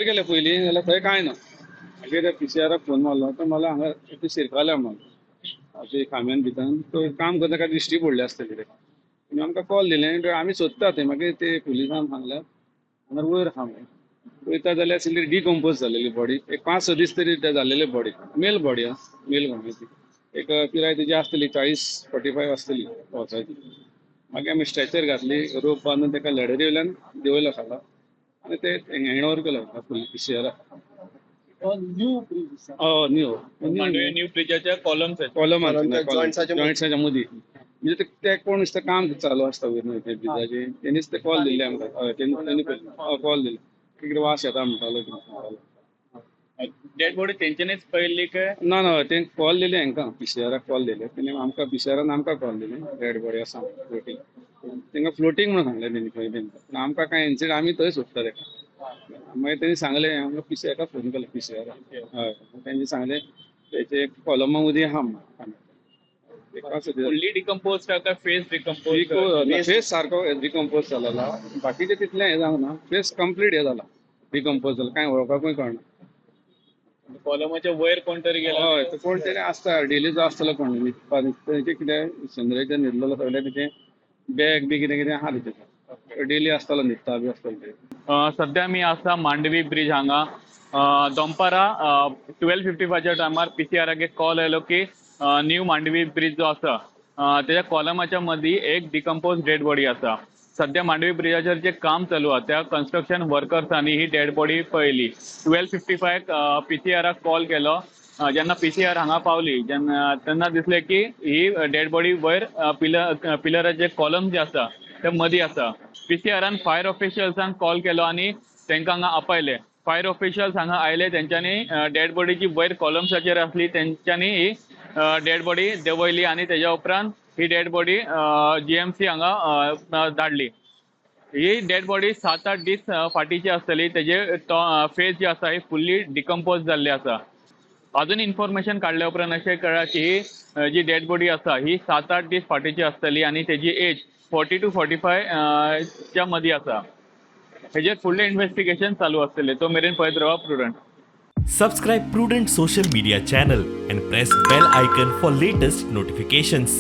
थंयसर गेले पयलीं जाल्यार थंय कांय ना. मागीर त्या पीसीआराक फोन मारलो, तो म्हणलो हांगा ते शिरकाल्या म्हणून ते खांब्यान भितर तो काम करता, काय दिश्टी पडली आसतली ते. आनी आमकां कॉल दिलें, आमी सोदता थंय. मागीर ते पुलिसान सांगलें हांगा वयर आहा म्हणून. पळयता जाल्यार सिल्ली डिकम्पोज जालेली बॉडी, एक 5-6 दीस तरी ते जाल्लेले बॉडी, मेल बॉडी आहा, मेल बॉडी. एक पिराय तेजी आसतली 40-45 आसतली वर्साची. मागीर आमी स्ट्रेचर घातली, रोप बांदून ताका लडरी वयल्यान देंवयलो खाला आनी ते हँड ओवर केलो पीसीआराक. New bridge. हय, न्यू. मांडवी न्यू ब्रिजाच्या कॉलम्स. कॉलम. जॉईंट्साच्या मदीं. जॉईंट्साच्या मदीं. म्हणजे ते कोण दिसता काम चालू आसता वयर न्हय ते ब्रिजाचे, तेणीच ते कॉल दिल्ले आमकां. हय, तेणी कॉल दिले, कितें वास येता म्हणटालो, कितें म्हणटालो. डेड बॉडी तेंच्यानीच पळयल्ली काय? ना ना, ते कॉल दिले हांकां, पीसीआराक कॉल दिले तेणी आमकां, पीसीआरान आमकां कॉल दिले, डेड बॉडी आसा फ्लोटींग. तांकां फ्लोटींग म्हणून सांगलें तेणी खंय तेंकां. पूण आमकां कांय इन्सिडंट, आमी थंय सोदता तेका. मागीर तेणी सांगलें आमकां, पीसीआराक फोन केलो पीसीआराक. हय, तेंणी सांगलें तेचे कॉलमा मदीं आहा म्हणून. फुल्ली डिकम्पोज काय फेस डिकम्पोज? फेस सारको डिकम्पोज जालेलो, बाकीचे तितलें हें जावंक ना. फेस कंप्लीट हें जाला, डिकम्पोज जाला, कांय वळखपाकूय कळना. कॉलमाच्या वयर कोण तरी गेला. हय, तो कोण तरी आसता, डेलीचो आसतलो कोण न्हिदपा. तेचें कितें शेंद्रेचेर न्हिदलेलो, सगळें तेचें बॅग बी कितें कितें आहा तेचें, डेली आसतलो, न्हिदता बी आसतलो ते. सध्या मी आसा मांडवी ब्रिज हांगा. दनपारा 12:55च्या टायमार पीसीआराक एक कॉल आयलो की न्यू मांडवी ब्रिज जो आसा तेच्या कॉलमाच्या मदीं एक डिकम्पोज डेड बॉडी आसा. सध्या मांडवी ब्रिजाचेर जे काम चालू आहा त्या कन्स्ट्रक्शन वर्कर्सांनी ही डेड बॉडी पळयली. 12:55 पीसीआराक कॉल केलो. जेन्ना पीसीआर हांगा पावली जेन्ना तेन्ना दिसलें की ही डेड बॉडी वयर पिलराचे कॉलम जे आसा ते मदीं आसा. पीसीआरान फायर ऑफिशियल्सांक कॉल केलो आनी तांकां हांगा आपयले. फायर ऑफिशियल्स हांगा आयले, तेंच्यांनी डेड बॉडी जी वयर कॉलम्साचेर आसली तेंच्यांनी ही डेड बॉडी देंवयली आनी तेज्या उपरांत ही डेड बॉडी जीएमसी हांगा धाडली. ही डेड बॉडी 7-8 दीस फाटीची आसतली. तेजे फेस जे आसा हे फुल्ली डिकम्पोज जाल्ले आसा. अजून इन्फॉर्मेशन काडल्या उपरांत अशें कळ्ळां की ही जी डेड बॉडी आसा ही 7-8 दीस फाटीची आसतली आनी तेजी एज 40 to 45 च्या मदीं आसा. हेजेर फुडलें इन्वेस्टिगेशन चालू आसतलें. तो मेरेन पळयत रावा prudent. Subscribe Prudent social media channel and press bell icon for latest notifications.